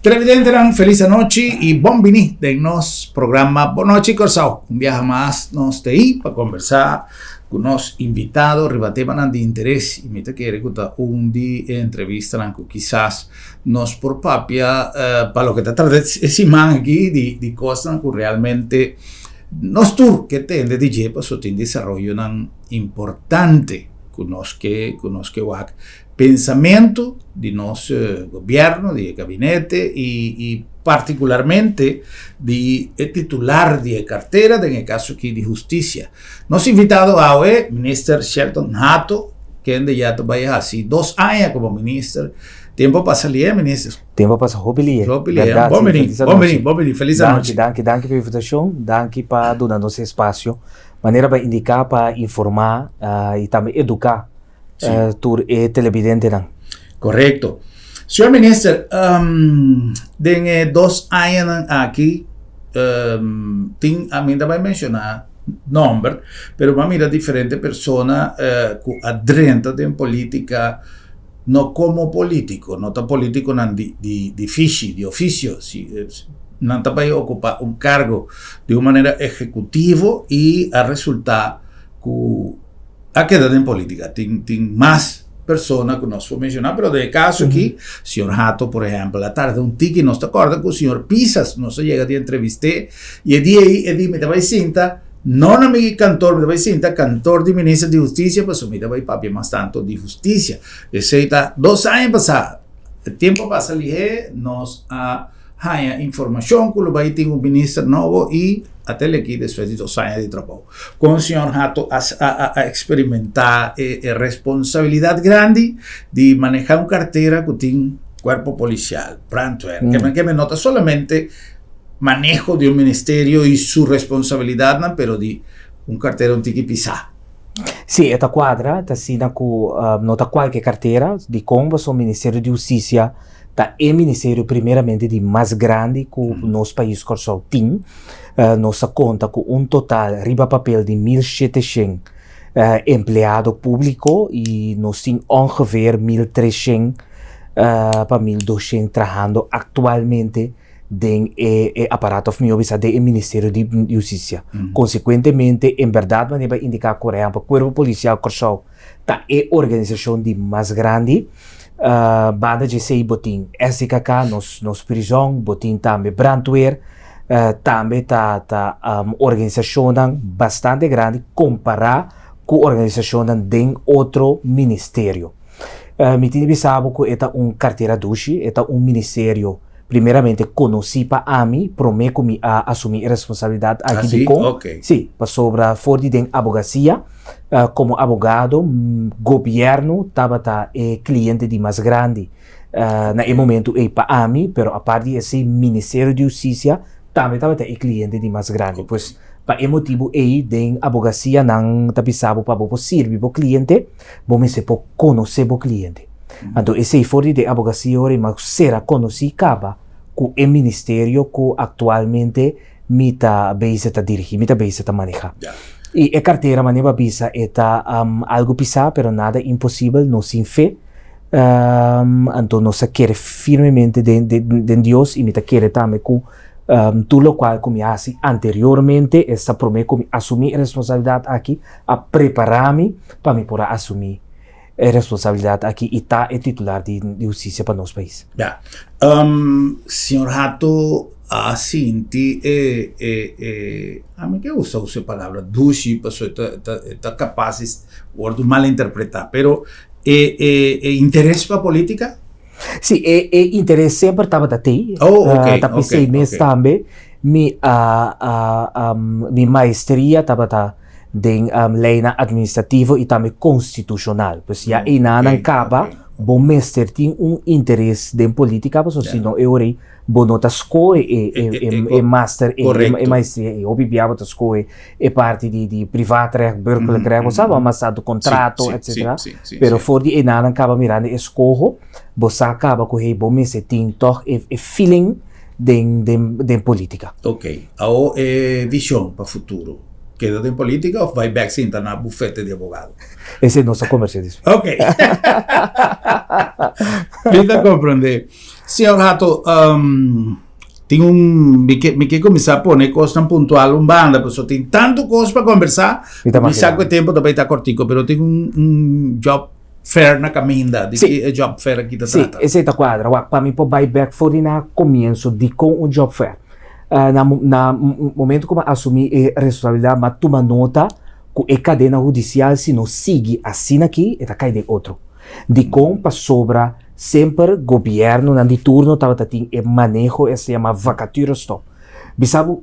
Televidentenan felis anochi y bon bini den nos programa Bon Nochi Corsou. Un biaha mas nos ta ei pa conversa cu nos invitado riba temanan di interes y mi ta kere cu ta un di e entrevistanan cu kisas nos por papia pa loke ta trata e siman aki di di cosnan cu realmente nos tur ke tende di dje pasobra tin desaroyonan importante cu nos ke cu nos ke wak. Pensamentu di nos gobierno, di e gabinete y y particularmente di e titular di e cartera, den e caso aki di Husticia. Nos invitado awe, Minister Shelton Hato, kende ya ta bay haci 2 aña como minister. Tempo a pasa lihe, Minister. Tempo a pasa hopi lihe. Hopi lihe. Berdad, Bon bini, bon bini, bon bini. Feliz anochi. Danki, danki, danki pa e invitacion. Danki pa duna nos e espacio. Manera pa indica, pa informa y tambe educa Tur e televidentenan. Korekto. Señor Minister, den e 2 añanan aki tin, ami ta bai menshoná nòmber, pero bo a mira diferente persona ku a drenta den polítika no komo polítiko, no ta polítikonan di fishi, di ofisio, si nan ta bai okupá un kargo di un manera ehekutivo i a resultá ku a keda den politica. Tin tin mas persona ku nos por menciona, pero den e caso aki, señor Hato, por ehempel, a tarda un tiki. Nos ta corda ku señor Pisas, nos a yega di entrevist'é, y e dia ei e di, mi ta bai sinta, no na mi kantor, mi ta bai sinta kantor di minister di husticia, pasobra mi ta bai papia mas tanto di husticia. Esei ta 2 aña pasá. E tempo a pasa lihé, nos a haña informacion ku lo bai tin un minister nobo y a tel aki despues di 2 aña di trabou. Kon señor Hato a a experimentá e e responsabilidad grandi di manehá un cartera ku tin cuerpo policial, brandweer, ke men ke men no ta solamente maneho di un ministerio y su responsabilidadnan pero di un cartera un tiki pisá. Sí, e ta cuadra, ta asina cu no ta cualke cartera, dicon pasobra Ministerio di Husticia ta e ministerio primeramente di mas grandi cu nos pais Corsou tin. Nos ta conta cu un total riba papel di 1700 empleado publico y nos tin ongeveer 1300 pa 1200 trahando actualmente den e aparato of miho bisa den e ministerio di Husticia. Consecuentemente en berdad manera bo a indica por ehempel Cuerpo Policial Corsou ta e organisacion di mas grandi. Banda dje esei bo tin SDKK, nos nos prizòn, bo tin tambe brandweer, tambe ta ta organisashonnan bastante grandi kompará ku organisashonnan den otro ministerio. Mi tin di bisa bo ku e ta un kartera dushi, e ta un ministerio primeramente konosí pa ami promé ku mi a asumí e responsabilidat aki dikon? Sí, pasobra for di den abogasia. Komo abogado, gobièrnu tabata e kliente di mas grandi na e momentu ei pa ami, pero apart di esei Ministerio di Hustisia tambe tabata e kliente di mas grandi. Pues pa e motibu ei den abogasia nan ta bisa bo pa bo por sirbi bo kliente, bo mester por konosé bo kliente. Anto esei for di den abogasia ora ei mi a sera konosí kaba ku e ministerio ku aktualmente Mi ta bezig ta dirigí, mi ta bezig ta manehá. I e kartera, manera bo a bisa, e ta algu pisá, pero nada imposibel, nos tin fe. Anto nos ta kere firmemente den den Dios i mi ta kere tambe ku tur lokual ku mi a hasi anteriormente, esta promé ku mi asumí e responsabilidat aki, a prepará mi pa mi por a asumí e responsabilidat aki i ta e titular di hustisia pa nos pais. Ya. Señor Hato a sinti e e e ami ke usa usa e palabra dushi pasobra e ta e ta kapas di wòrdu malinterpretá pero e e e interes pa politika? Si, e e interes semper tabata tei. Oh, ok, Ta p'esei mes tambe mi a a mi maestria tabata den leynan administrativo y tambe constitucional. Pues ya eynan caba bo mester tin un interes den politica pasobra si no e ora ey bo no ta scohe e master ey, e maestria ey. Hopi bia bo ta scohe e parti di privaatrecht, burgerlijk recht, bo sa bo a mas tanto contrato etcetera. Pero for di eynan caba mirando e scoho bo sa caba cu hey bo mester tin toch e feeling den politica. Ok, awo e vision pa futuro? Keda den politica of bai bek sinta na bufete di abogado? Esei nos ta combersa despues. Ok. Mi ta comprende. Señor Hato, um, tin un, mi ke, mi ke kuminsá pone kosnan puntual un banda, pasobra tin tantu kos pa kombersá, Mi ta mi sa imaginá. ku e tempu ta bai ta kòrtiku, pero tin un, un job fair na kaminda. Di Sí. ki e job fair aki ta Sí, trata? esei ta kuadra. Wak, pa mi por bai bèk for di na komienso dikon un job fair. Eh, na, na momento ku mi a asumí e responsabilidat, mi a tuma nota ku e kadena hudisial si no sigui asina aki, e ta kai den otro. Dikon? Pasobra semper gobièrnunan di turno tabata tin e maneho e se yama vacature stop. Bisa bo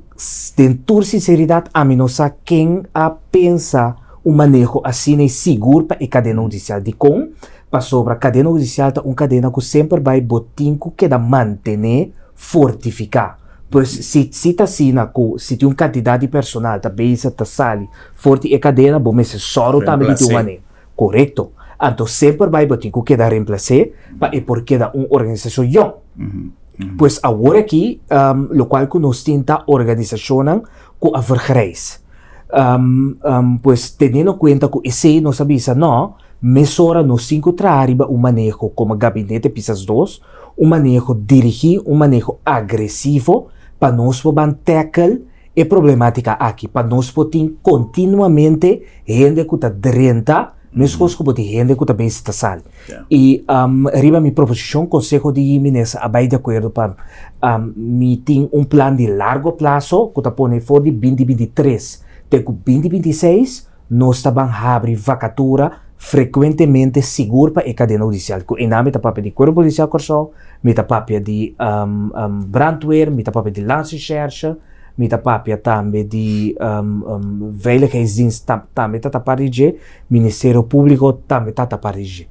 den tur sinseridat ami no sa ken a pensa un maneho asina i sigur pa e kadena hudisial. Dikon? Pasobra kadena hudisial ta un kadena ku semper bai bo tin ku keda mantené fortifiká. Pues si si ta asina ku si tin un kantidat di personal ta bezig ta sali for di e kadena bo mester sòru tambe di tin un Reemplacé. maneho. Korekto. Anto semper bai bo tin ku keda reemplas'é pa e por keda un organisashon yòn. Pues awor aki lokual ku nos tin ta organisashonnan ku a vergrijs. Pues teniendo kuenta ku esei nos a bisa nò, mesora nos tin ku traha riba un maneho komo Gabinete Pisas Dos, un maneho dirigí, un maneho agresivo pa nos por ban tackle e problematica aki pa nos por tin continuamente hende cu ta drenta mescos cu bo tin hende cu ta bezig ta sali. Y riba mi proposicion Conseho di Minister a bay di acuerdo pa mi tin un plan di largo plazo cu ta pone for di 2023 te cu 2026 nos ta ban habri vacatura frecuentemente sigur pa e cadena hudicial cu einan mi ta papia di Cuerpo Policial Corsou, mi ta papia di Brandweer, mi ta papia di Landsrecherche, mi ta papia tambe di Veiligheidsdienst tambe ta ta parti di dje, Ministerio Publico tambe ta ta parti di dje.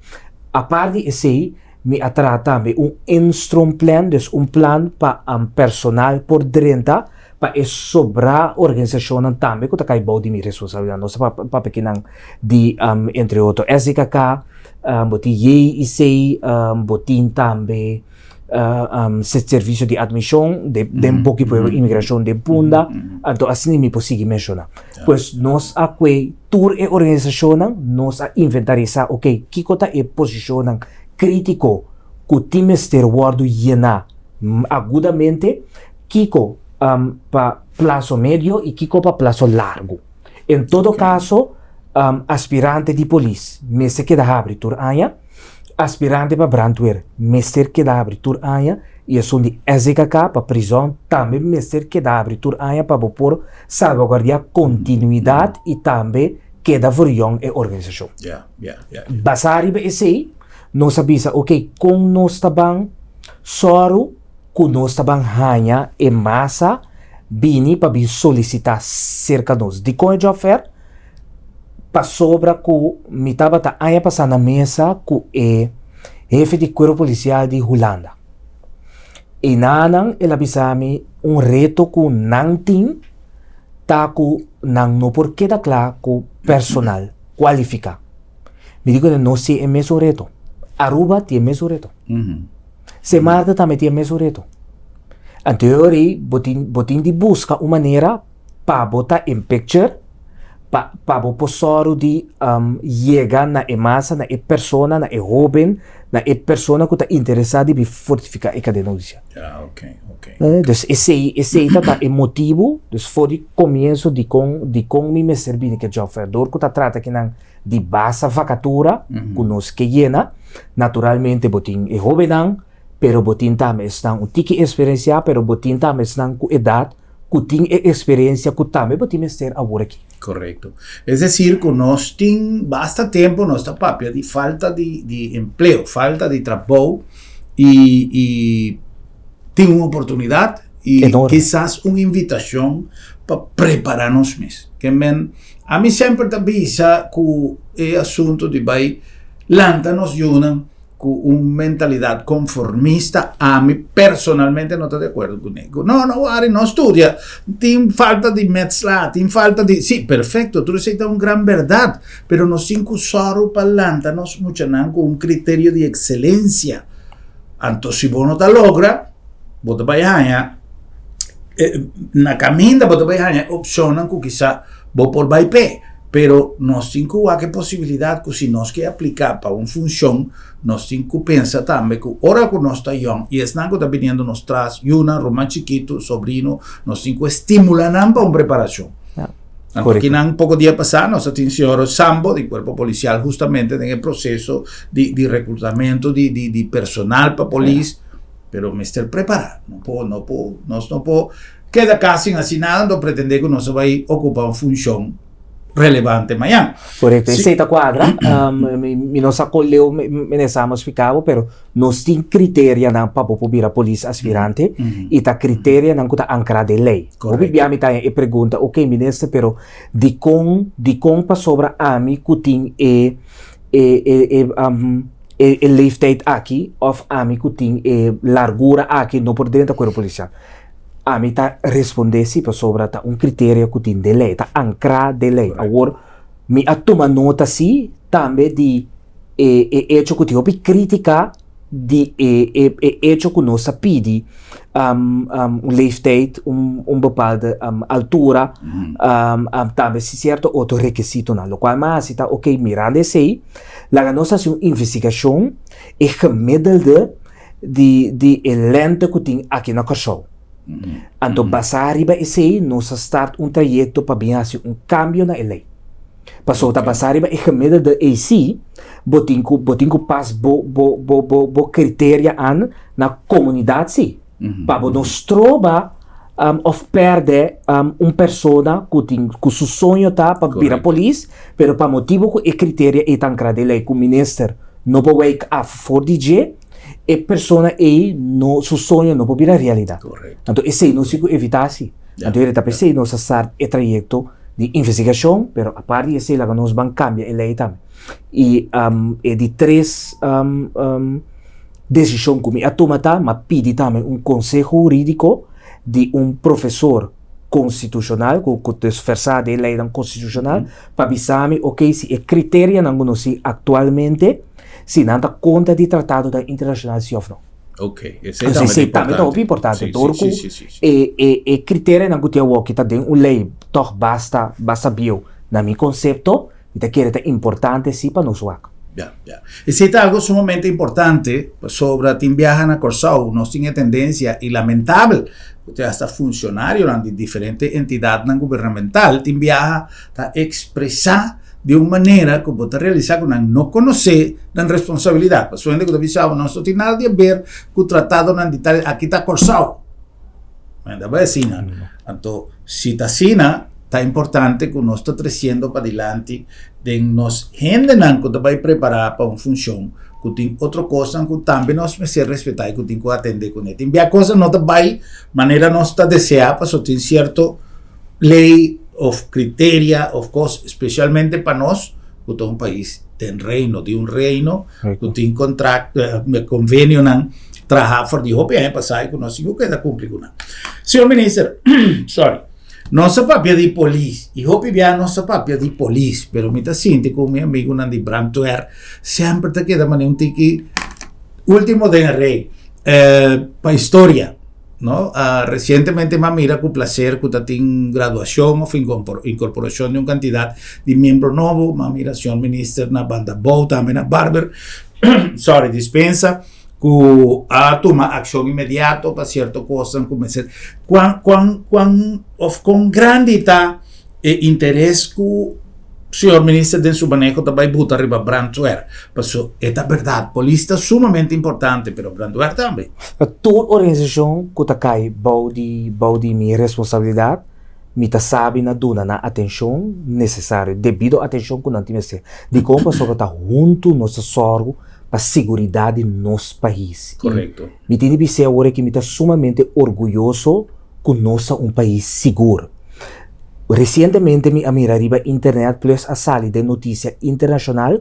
Apart di esey mi a traha tambe un instroomplan, dus un plan pa personal por drenta pa e sobrá organisashonnan tambe ku ta kai bou di mi responsabilidat. Nos ta papia kinan di entre otro SDKK, bo tin JIC, bo tin tambe Servisio di Atmishon den Boki Pueblo Imigrashon den Punda, anto asina mi por sigui menshoná. Pues nos a kue tur e organisashonnan, nos a inventarisá oke kiko ta e posishonnan krítiko ku tin mester wòrdu yená agudamente, kiko pa plaso medio i kiko pa plaso largu. En todo kaso, aspirante di polis mester keda habri tur aña, aspirante pa brandweer mester keda habri tur aña i esun di SDKK pa prizòn tambe mester keda habri tur aña pa bo por salvaguardiá kontinuidat i tambe keda verjong e organisashon. Basá riba esei, nos a bisa, oke, kon nos ta ban sòru ku nos ta ban haña e masa bini pa bin solisitá serka nos. Dikon e job fair? Pasobra ku mi tabata aña pasá na mesa ku e hefe di kuerpo polisial di Hulanda. I nanan el a bisa mi un reto ku nan tin ta ku nan no por keda kla ku personal kualifiká. Mi di ku nos tin e mesun reto. Aruba tin e mesun reto. Sint Maarten tambe tin e mesun reto. Anto e ora ei bo tin bo tin di buska un manera pa bo ta in picture, pa pa bo por sòru di yega na e masa, na e persona, na e hóben, na e persona ku ta interesá di bin fortifiká e kadena hudisial. Ah, ok, ok. Dus esei esei ta ta e motibu, dus for di komienso dikon dikon mi mester bini ku e job fair. Dor ku ta trata kinan di basa vakatura ku nos ke yena. Naturalmente bo tin e hóbennan, pero bo tin tambe esnan un tiki eksperensiá, pero bo tin tambe esnan ku edat ku tin e eksperensia ku tambe bo tin mester awor aki. Korekto. Es desir ku nos tin basta tempu nos ta papia di falta di di empleo, falta di trabou i i tin un oportunidat i kisas un invitashon pa prepará nos mes. Ke men Ami semper ta bisa ku e asuntu di bai lanta nos yunan ku un mentalidat konformista, ami personalmente no ta di akuerdo kuné. Ku no, no wari, no studia, tin falta di metsla, tin falta di, sí, perfekto, tur esei ta un gran bèrdat, pero nos tin ku sòru pa lanta nos muchanan ku un kriterio di ekselensia. Anto si bo no ta logra, bo ta bai haña na kaminda bo ta bai haña opshonnan ku kisa bo por bai p'e. Pero nos tin ku wak e posibilidat ku si nos ke apliká pa un funshon, nos tin ku pensa tambe ku ora ku nos ta yòn i esnan ku ta biniendo nos tras, yunan, ruman chikitu, sobrino, nos tin ku estimulá nan pa un preparashon. Anto kinan poko dia pasá nos a tin señor Sambo di Kuerpo Polisial hustamente den e proseso di di reklutamentu di di di personal pa polis, pero mester prepará. No por no por nos no por keda kas sin hasi nada anto pretendé ku nos a bai okupá un funshon relevante mañan. Korekto, esei ta kuadra. Mi no sa kon leu mi esamo splika bo, pero nos tin kriterianan pa bo por bira polis aspirante i ta kriterianan ku ta ankrá den lei. Hopi bia mi ta haña e pregunta, ok minister, pero dikon dikon pasobra ami ku tin e e e e leeftijd aki òf ami ku tin e largura aki no por drenta kuerpo polisial? Ami ta respondé si pasobra ta un kriterio ku tin den lei, ta ankrá den lei. Awor, mi a tuma nota si tambe di e e echo ku tin hopi krítika di e e e echo ku nos a pidi un leeftijd, un un bepaalde altura, tambe si sierto otro rekisitonan. Lokual mi a hasi ta oke, mirando esei, laga nos hasi un investigashon e gemiddelde di di e lente ku tin aki na Kòrsou. Anto basá riba esei nos a start un trayekto pa bin hasi un kambio na e lei. Pasobra ta basá riba e gemiddelde AC, bo tin ku bo tin ku pas bo bo bo bo bo kriteria an na komunidat si, pa bo no stroba òf pèrdè un persona ku tin ku su soño ta pa bira polis, pero pa motibu ku e kriteria ei ta ankrá den lei ku minister no por wijk af for di dje, e persona ei no su soño no por bira realidat. Anto esei nos tin ku evitá si. Anto ta p'esei nos a start e trayekto di investigashon, pero apart di esei laga nos ban kambia e lei tambe. I e di tres desishon ku mi a tuma ta, mi a pidi tambe un konseho hurídiko di un profesor konstitushonal ku ku ta versá den e leinan konstitushonal pa bisa mi oke si e kriterianan ku nos tin aktualmente si nan ta kontra di tratadonan internashonal si òf no. Ok, esei tambe ta importante. Tambe ta hopi importante dor ku e e e kriterianan ku tin awoki ta den un lei tòg basta basta bieu na mi konsepto. Mi ta kere ta importante si pa nos wak. Ya, ya. Esei ta algo sumamente importante pasobra tin biaha na Kòrsou nos tin e tendensia i lamentabel ku te hasta funshonarionan di diferente entidadnan gubernamental tin biaha ta ekspresá di un manera ku bo ta realisá ku nan no konosé nan responsabilidat. Pasobra hende ku ta bisa bo nos no tin nada di aber ku tratadonan di tal aki ta Kòrsou. Men ta bai asina. Anto si ta asina ta importante ku nos ta tresiendo padilanti den nos hendenan ku ta bai prepará pa un funshon ku tin otro kosnan ku tambe nos mester respetá i ku tin ku atendé kuné. Tin bia kosnan no ta bai manera nos ta deseá pasobra tin sierto lei òf kriteria òf kos spesialmente pa nos ku ta un pais den reino, di un reino ku tin kontrakt, konvenionan traha for di hopi aña pasá i ku nos tin ku keda kumpli ku nan. Señor Minister, sorry, nos a papia di polis i hopi bia nos a papia di polis, pero mi ta sinti ku mi amigunan di brandweer semper ta keda manera un tiki ultimo den rei pa historia, no? Resientemente mi a mira ku placer ku ta tin graduashon òf inkorporashon di un kantidat di miembro nobo, mi a mira señor Minister na Bandabou tambe na Barber, sorry, dispensa. ku a tuma akshon inmediato pa sierto kosnan ku mester. Kuan kuan kuan òf kon grandi ta e interes ku señor minister den su maneho ta bai buta riba brandweer? Paso e ta bèrdat, polis ta sumamente importante, pero brandweer tambe. Tur organisashon ku ta kai bou di bou di mi responsabilidat, mi ta sabi na duna nan atenshon nesesario, debido atenshon ku nan tin mester. Dikon? Pasobra ta huntu nos ta sòrgu pa seguridat di nos pais. Korekto. Mi tin di bis'é awor aki mi ta sumamente orguyoso ku nos ta un pais sigur. Resientemente mi a mira riba internet plus a sali den notisia internashonal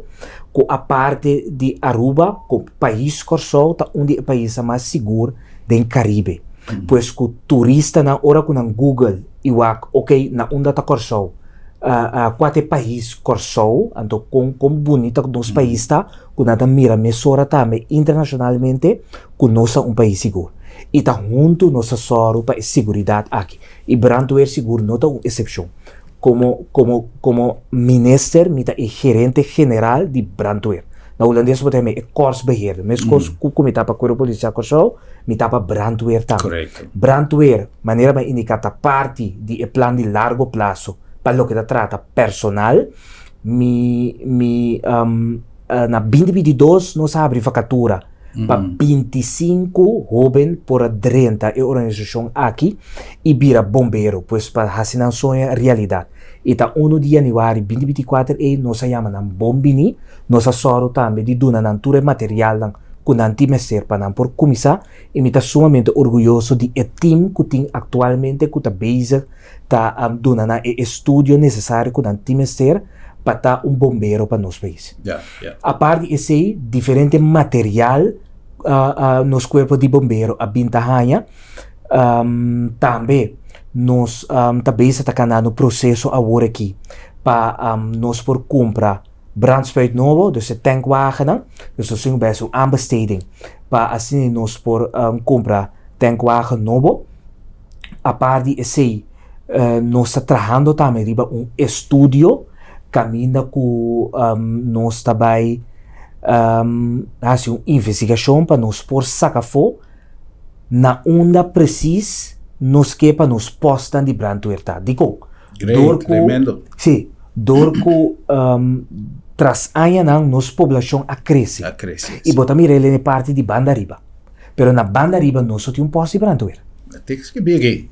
ku aparte di Aruba ku pais Kòrsou ta un di e paisnan mas sigur den Karibe. Pues ku turistanan ora ku nan google i wak ok na unda ta Kòrsou kua ta e pais Kòrsou anto kon kon bunita nos pais ta ku nan ta mira mesora tambe internashonalmente ku nos ta un pais sigur i ta huntu nos ta sòru pa e siguridat aki i brandweer sigur no ta un esepshon. Komo komo komo minister mi ta e gerente general di brandweer. Na hulandes bo ta yama e korpsbeheerder. Meskos ku ku mi ta pa Kuerpo Polisial Kòrsou, mi ta pa brandweer tambe. Korekto. Brandweer, manera mi a indiká, ta parti di e plan di largo plaso pa loke ta trata personal. Mi mi na binti 22 nos a habri vakatura pa 25 hóben por a drenta e organisashon aki i bira bombero, pues pa hasi nan soño realidat. I ta unu di yanüari 2024 ei nos a yama nan bon bini, nos a sòru tambe di duna nan tur e materialnan ku nan tin mester pa nan por kuminsá i mi ta sumamente orguyoso di e tim ku tin aktualmente ku ta bezig ta duna nan e estudio nesesario ku nan tin mester pa ta un bombero pa nos pais. Apart di esei, diferente material nos kuerpo di bombero a bin ta haña. Tambe nos ta bezig ta kana un proseso awor aki pa nos por kumpra brandspuit nobo, dus e tankwagennan. Dus nos tin ku bai hasi un aanbesteding pa asina nos por kumpra tankwagen nobo. Apart di esei nos ta trahando tambe riba un estudio kaminda ku nos ta bai hasi un investigashon pa nos por saka afó na unda presis nos ke pa nos pòstnan di brandweer ta. Dikon? Great, tremendo. Sí, dor ku tras añanan nos poblashon a krese. A krese, I bo ta mira el den e parti di banda ariba. Pero na banda riba nos no tin un pòst di brandweer. Tin skibí aki.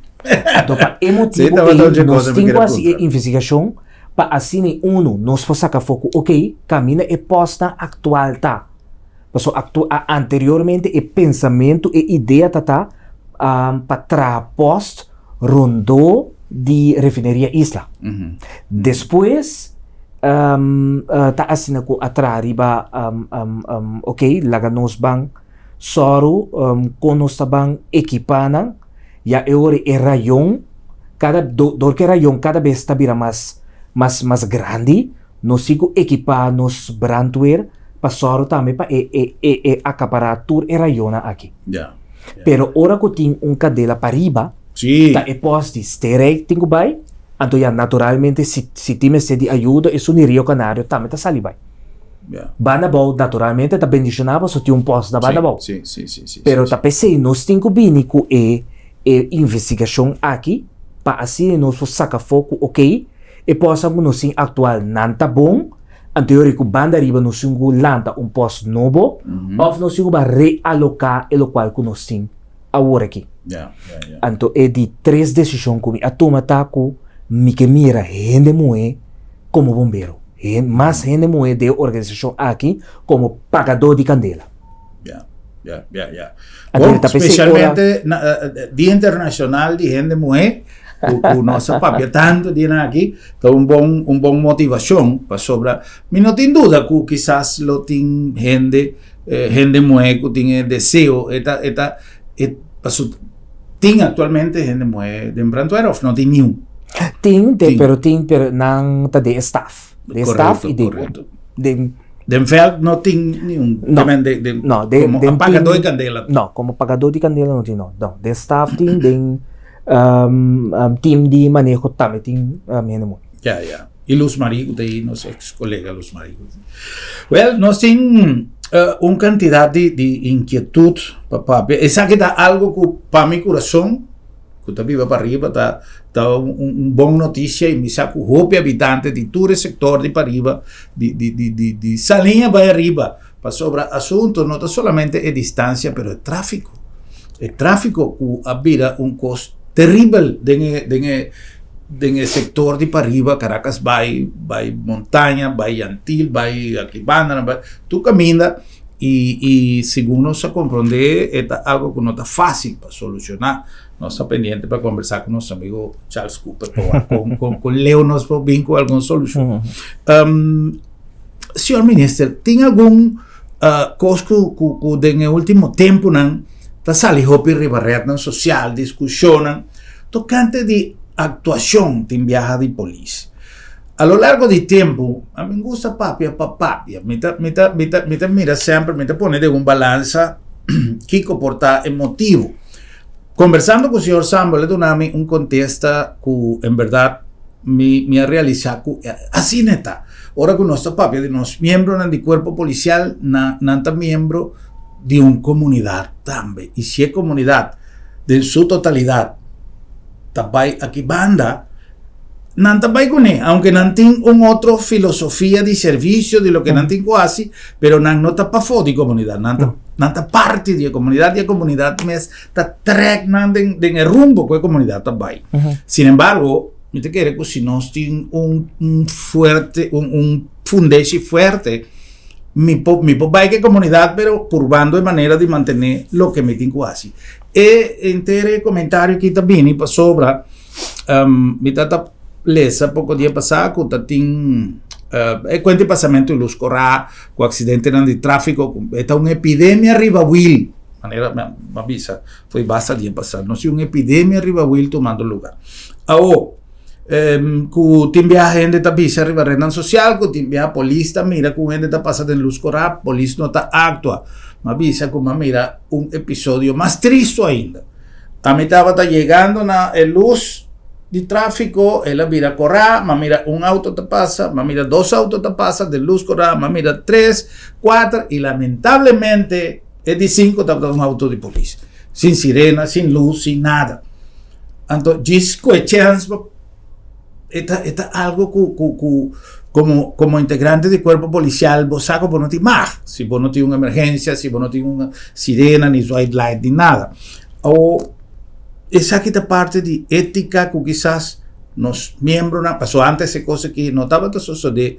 Anto pa e motibu ei nos tin ku hasi e investigashon pa asina e unu nos por saka afó ku okey kaminda e pòstnan aktual ta. Pasobra anteriormente e pensamentu, e idea ta ta pa traha pòst rondó di refineria Isla. Despues ta asina ku a traha riba okey laga nos ban Sòru kon nos ta ban ekipá nan, ya e ora e rayon kada dor ku e rayon kada bes ta bira mas mas mas grandi, nos tin ku ekipá nos brandweer pa sòru tambe pa e e e e akapará tur e rayonnan aki. Pero ora ku tin un kadela pariba, ta e pòst di Sterijk tin ku bai, anto ya naturalmente si si tin mester di ayuda esun di Rio Canario tambe ta sali bai. Banda abou naturalmente ta bendishoná pasobra tin un pòst na banda abou. Pero ta p'esei nos tin ku bini ku e e investigashon aki pa asina nos por saka afó ku okey e pòstnan ku nos tin aktual nan ta bon, anto yori ku banda ariba nos tin ku lanta un pòst nobo òf nos tin ku bai realoká e lokual ku nos tin awor aki. Anto e di tres desishon ku mi a tuma ta ku mi ke mira hende muhé komo bombero. Mas hende muhé den e organisashon aki komo pagadó di kandela. Ya, ya, ya, ya. Bon, spesialmente Dia Internashonal di Hende Muhé, ku nos a papia tantu di nan aki, ta un bon, un bon motivashon pasobra mi no tin duda ku kisas lo tin hende, hende muhé ku tin e deseo, e ta, e ta, e paso tin aktualmente hende muhé den brandweer òf no tin niun? Tin, tin, pero tin, pero nan ta den e staf. Den staf i den, den. Den veld no tin niun. No, den, den, no, den, komo den apagadó di kandela. No, komo apagadó di kandela no tin no. No, den staf tin, den team di maneho tambe tin hende muhé. Ya, ya. I Luz Marie ku ta ei, nos eks kolega Luz Marie. Wel, nos tin un kantidat di di inkietut pa papia. Esaki ta algu ku pa mi kurason ku ta biba pariba ta ta un un bon notisia i mi sa ku hopi habitante di tur e sektor di pariba di di di di di Saliña bai ariba pasobra asuntu no ta solamente e distansia pero e trafiko e trafiko ku a bira un kos teribel den e den e den e sektor di pariba Caracas bai bai Montaña bai Yantil bai aki banda bai tur kaminda. I i segun nos a komprondé e ta algo ku no ta fásil pa solushoná. Nos ta pendiente pa kombersá ku nos amigo Charles Cooper pa wak kon kon kon leu nos por bin ku algun solushon. Señor Minister, tin algun kos ku ku ku den e último tempunan ta sali hopi riba retnan sosial, diskushonnan tokante di aktuashon tin biaha di polis. A lo largo di tempu, a mi gusta papia pa papia. Mi ta, mi ta, mi ta, mi ta mira semper, mi ta pone den un balansa kiko por ta e motibu. Kombersando ku señor Sambo, el a duna mi un kontesta ku en bèrdat Mi mi a realisá ku asina e ta. Ora ku nos ta papia di nos miembronan di kuerpo polisial, nan nan ta miembro di un komunidat tambe. I si e komunidat den su totalidat ta bai aki banda, nan ta bai kuné, aunke nan tin un otro filosofia di servisio di loke nan tin ku hasi, pero nan no ta pafó di komunidat, nan ta nan ta parti di e komunidat i e komunidat mes ta trèk nan den den e rumbo ku e komunidat ta bai. Sin embargo, mi ta kere ku si nos tin un un fuerte un un fundeshi fuerte, mi por mi por bai ku e komunidat pero purbando e manera di mantené loke mi tin ku hasi. E henter e komentario aki ta bini pasobra mi ta ta lesa poko dia pasá ku ta tin e kuenta di pasamentu di lus korá ku aksidentenan di tráfiko ku e ta un epidemia riba wil manera mi a bisa foi basta dia pasá nos tin un epidemia riba wil tumando lugar. Awo ku tin biaha hende ta bisa riba rednan sosial ku tin biaha polis ta mira ku hende ta pasa den lus korá polis no ta aktua. Mi a bisa ku mi a mira un episodio mas tristu ainda. Ami tabata yegando na e lus di tráfiko, el a bira korá, mi a mira un auto ta pasa, mi a mira dos auto ta pasa den lus korá, mi a mira tres, kuater i lamentablemente e di sinku tabata un auto di polis, sin sirena, sin lus, sin nada. Anto djis ku e chèns pa e ta e ta algo ku ku ku komo komo integrante di kuerpo polisial bo sa ku bo no tin mag si bo no tin un emergensia si bo no tin un sirena ni zwaaid light ni nada o esaki ta parti di etika ku kisas nos miembronan paso antes e kos aki no tabata sosode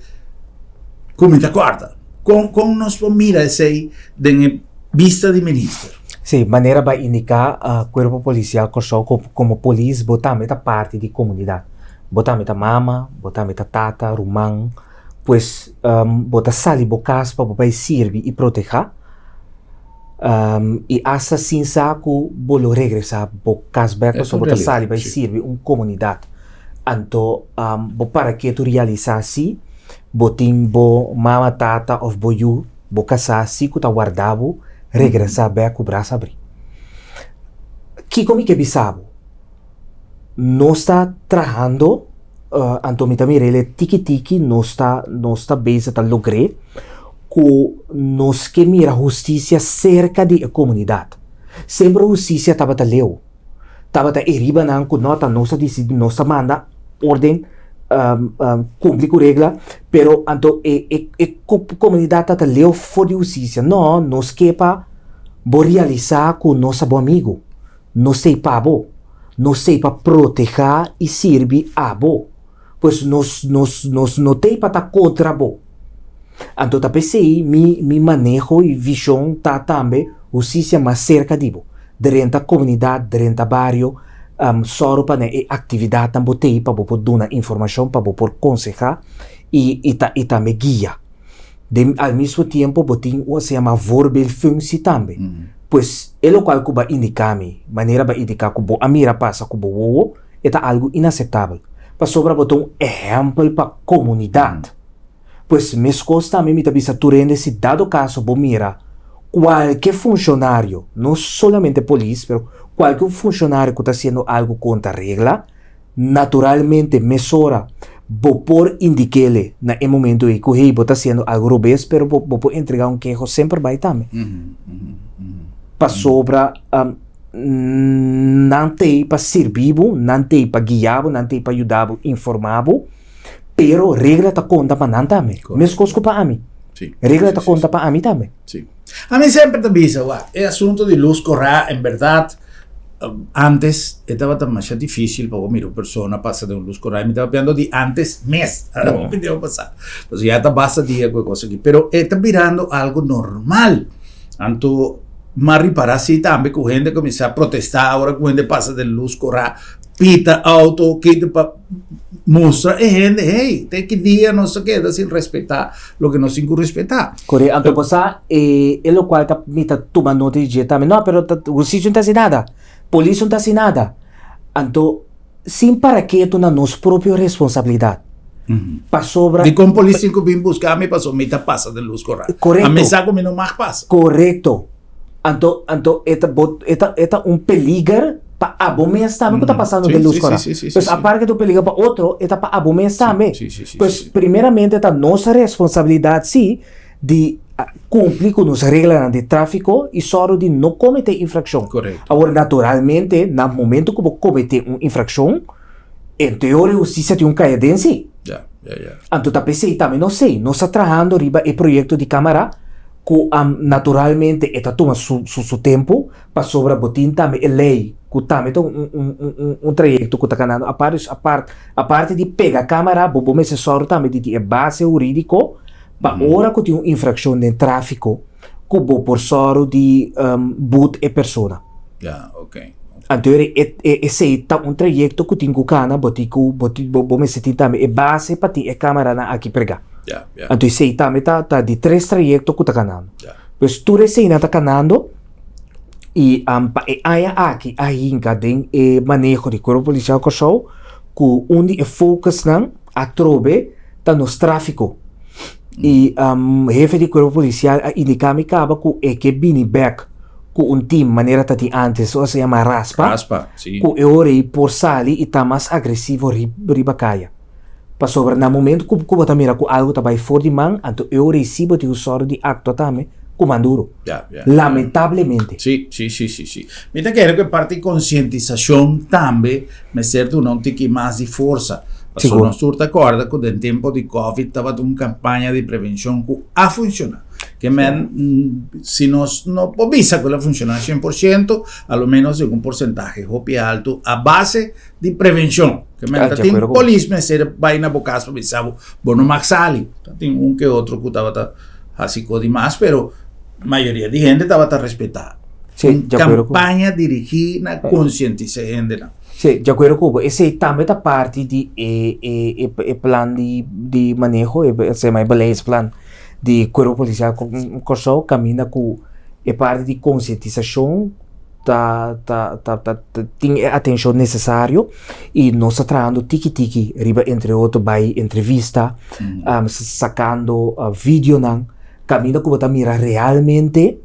ku mi ta kòrda kon kon nos por mira esei den e bista di minister. Sí, manera bo a indiká Kuerpo Polisial Kòrsou komo polis bo tambe ta parti di komunidat. Bo tambe ta mama, bo tambe ta tata, ruman, pues bo ta sali bo kas pa bo bai sirbi i protehá i asta sin sa ku bo lo regresá bo kas bèk pasobra bo ta sali bai sirbi un komunidat. Anto bo para ketu realisá si bo tin bo mama, tata òf bo yu. Bo kasá si ku ta warda bo regresá bèk ku bras abrí. Kiko mi ke bisa bo? Nos ta trahando, anto mi ta mira el tiki tiki nos ta nos ta bezig ta logr'é ku nos ke mira hustisia serka di e komunidat. Semper hustisia tabata leu. Tabata e riba nan ku no ta nos ta disidi nos ta manda orden kumpli ku regla pero anto e e e komunidat ta ta leu for di hustisia no nos ke pa bo realisa ku nos ta bo amigu nos ta ei pa bo nos ta ei pa proteha i sirbi abo. Pues nos nos nos no t'ei pa ta kontra bo. Anto ta p'esei mi mi maneho i vishon ta tambe hustisia mas serka di bo. Drenta komunidat, drenta bario, sòru pa na e aktividatnan bo t'ei pa bo por duna informashon, pa bo por konsehá i i ta i tambe guia. Den al mismo tiempo bo tin un se yama voorbeeldfunctie tambe. Pues e lokual ku bo a indiká mi, manera bo a indiká ku bo a mira pasa ku bo wowo, E ta algu inaseptabel, pasobra bo ta un ehèmpel pa komunidat. Pues meskos tambe mi ta bisa tur hende si dado kaso bo mira kualke funshonario, no solamente polis, pero kualke un funshonario ku ta hasiendo algu kontra regla, naturalmente mesora bo por indik'ele na e momento ei ku hey bo ta hasiendo algu robes, pero bo bo por entregá un keho semper bai tambe. Pasobra Nan t'ei pa sirbi bo, nan t'ei pa guia bo, nan t'ei pa yuda bo, informa bo, pero regla ta konta pa nan tambe, meskos ku pa ami. Regla ta konta pa ami tambe. Sí. Ami semper ta bisa, wak, e asunto di lus korá, en bèrdat, antes e tabata masha difísil pa bo mira un persona pasa den un lus korá, i mi tabata piando di antes mes, ora hopi tempu pasá. Pasobra ya ta basta dia ku e kos aki, pero e ta birando algu normal. Anto m'a ripará sí tambe ku hende kuminsá protestá ora ku hende pasa den lus korá, pita outo, kita pa mustra e hende, hey, te ki dia nos ta keda sin respetá loke nos tin ku respetá. Kore, anto bo sa e e lokual ta mi ta tuma nota di dje tambe, no, pero ta hustisia no ta hasi nada, polis no ta hasi nada. Anto sin para ketu na nos propio responsabilidat. Pasobra. Dikon polis tin ku bin buska mi pasobra mi ta pasa den lus kora? Korekto. A mi sa ku mi no mag pasa. Korekto. Anto, anto e ta bo, e ta, e ta un peliger. Pa abo mes tambe ku ta pasando den lus kòrá. Pues aparte ku ta un peliger pa otro, e ta pa abo mes tambe. Pues primeramente ta nos responsabilidat si di kumpli ku nos reglanan di tráfiko i sòru di no kometé infrakshon. Awor naturalmente na momento ku bo kometé un infrakshon, en teoria hustisia tin un kaya den si. Anto ta p'esei tambe nos ei, nos ta trahando riba e proyekto di kámara ku naturalmente e ta tuma su tempu. Pasobra bo tin tambe e ley cu tambe ta un trayecto cu ta canando apart, dus apart aparte di pega camara bo bo mester sòru tambe di tin e base huridico pa ora cu tin un infraccion den trafico cu bo por sòru di boet e persona. Ya, ok. Anto e esey ta un trayecto cu tin cu cana, bo tin cu bo tin bo mester tin tambe e base pa tin e camaranan aki prega. Ya, ya. Anto esey tambe ta ta di tres trayecto cu ta canando. Ya. Pues tur eseynan ta canando. I pa e aña aki a hinka den e maneho di Kuerpo Polisial Kòrsou ku un di e focusnan atrobe ta nos tráfiko. I hefe di Kuerpo Polisial a indiká mi kaba ku e ke bini bèk ku un tim manera ta tin ántes, ora se yama Raspa, ku e ora ei por sali i ta mas agresivo riba kaya. Pasobra na momento ku bo ta mira ku algu ta bai for di man, anto e ora ei sí bo tin un sòru di aktua tambe ku man duru. Ya, ya. Lamentablemente. Sí, sí, sí, sí, sí. Mi ta kere ku e parti konsientisashon tambe mester duna un tiki mas di forsa. Pasobra nos tur ta kòrda ku den tempu di Covid tabata un kampaña di prevenshon ku a funshoná. Ke men, si nos no por bisa ku el a funshoná 100%, a lo ménos den un porsentahe hopi altu a base di prevenshon. Ke men ta tin polis mester bai na bo kas pa bisa bo, bo no mag sali. Ta tin un ke otro ku tabata hasi kos di mas, pero mayoria di hende tabata respetá. Sí, Un di akuerdo ku bo. kampaña dirigí na konsientisá hendenan. Sí, di akuerdo ku bo. Esei tambe ta parti di e e e e plan di di maneho, e se yama e beleidsplan di Kuerpo Polisial Kòrsou kaminda ku e parti di konsientisashon ta ta ta ta tin e atencion necesario y nos ta trahando tiki tiki riba entre otro bay entrevista sacando videonan caminda cu bo ta mira realmente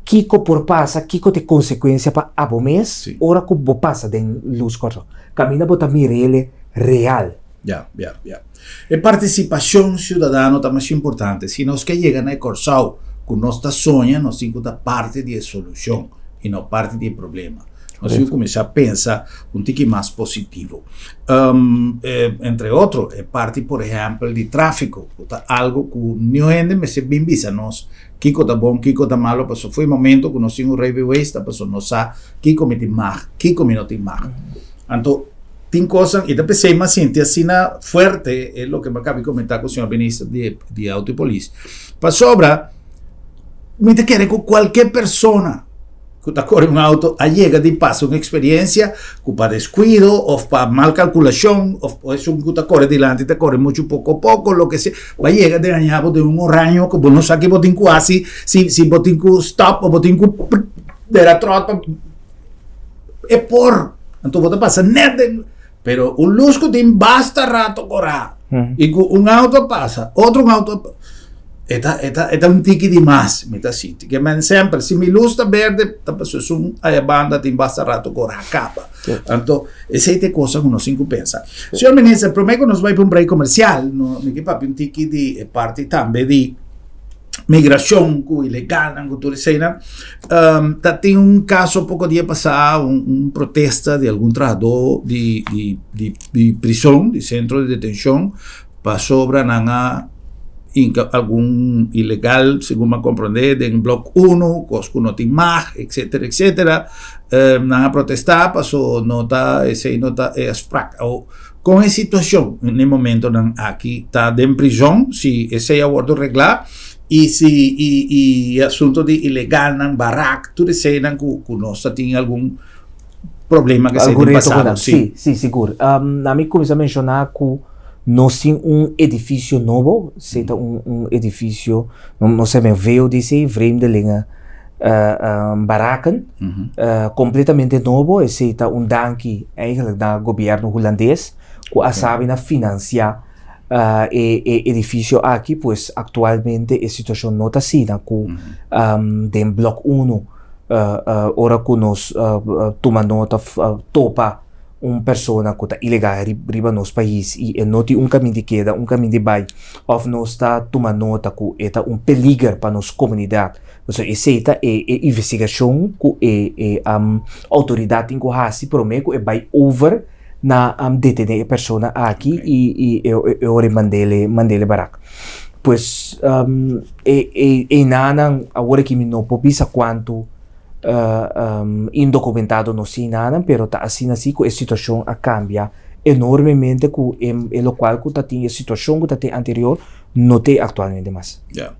kico por pasa kico ta e consecuencia pa abo mes ora cu bo pasa den luz corto caminda bo ta mirele real. Ya, ya, ya. E participacion ciudadano ta mas importante. Si nos ke yega na e Corsou cu nos ta soña, nos tin cu ta parti di e solucion y no parti di e problema. Nos tin cu cuminsa pensa un tiki mas positivo. Entre otro, e parti por ehempel di trafico, cu ta algo cu niun hende mester bin bisa nos kico ta bon, kico ta malo, pasobra for e momento cu nos tin un rijbewijs ta pasobra nos sa kico mi tin mag, kico mi no tin mag. Anto tin kosnan i ta p'esei mi a sinti asina fuerte e loke mi a kaba di komentá ku señor minister di di auto i polis. Pasobra mi ta kere ku kualke persona ku ta kore un auto a yega di pasa un eksperiensia ku pa deskuido òf pa mal kalkulashon òf esun ku ta kore dilanti ta kore muchu poko poko loke sea bo a yega di haña bo den un oraño ku bo no sa ke bo tin ku hasi si si bo tin ku stòp òf bo tin ku dera tròt pa E por. Anto bo ta pasa net den. Pero un luz ku tin basta rato korá. I ku un auto a pasa, otro un auto a pasa. E ta, e ta, e ta un tiki di mas, mi ta sinti. Ke men semper, si mi luz ta berde, ta pasobra esun aya banda tin basta rato korá kaba. Anto, esei ta e cosa ku nos tin ku pensa. Señor Minister, promé ku nos bai pa un break komersial, no, mi ke papia un tiki di e parti tambe di migracion cu ilegalnan cu tur eseinan. Um, ta tin un caso poco dia pasá, un, un protesta di algun trahador di, di, di, di prison, di centro di detencion, pasobra nan a inca algun ilegal, segun mi a comprende, den blok 1, cos cu no tin mag, etcetera, etcetera. Um, nan a protesta paso no ta, esei no ta e afspraak. Au, Kon e situashon n'e momentonan aki ta den prizon, si esei a wòrdu reglá i si i i e asunto di ilegalnan, barak, tur eseinan ku ku nos ta tin algun problema ku esei Algun den reto ku pasado, nan. si. Sí, sí, sigur. Na mi kuminsá menshoná ku nos tin un edifisio nobo, esei ta un un edifisio, nos ta yama VODC, Vreemdelingen Baraken, completamente nobo, esey ta un danki eigenlijk na gobierno Hulandes cu a sabi na financia e e edificio aki, pues actualmente e situacion no ta asina cu den blok uno. Ora ku nos tuma nota òf topa un persona ku ta ilegal riba nos pais i e no tin un kamin di keda, un kamin di bai, òf nos ta tuma nota ku e ta un peliger pa nos komunidat. Pasobra esei ta e e investigashon ku e e outoridat tin ku hasi promé ku e bai over na detené e persona aki i i e ora e mand'é mand'é barak. Pues e e einanan awor aki mi no por bisa kuantu indokumentado nos tin einanan pero ta asina si ku e situashon a kambia enormemente ku e lokual ku ta tin e situashon ku ta tin anterior no t'e aktualmente mas. Ya.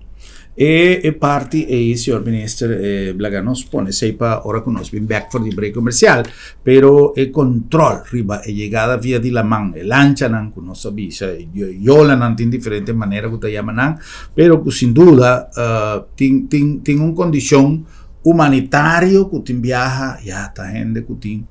E e parti ei señor minister e blaga nos pone esei pa ora ku nos bin bek for di break komersial pero e control riba e yegada via di laman e lanchanan ku nos a bisa e yolanan tin diferente manera ku ta yama nan pero ku sin duda tin tin tin un kondishon humanitario ku tin biaha ya ta hende ku tin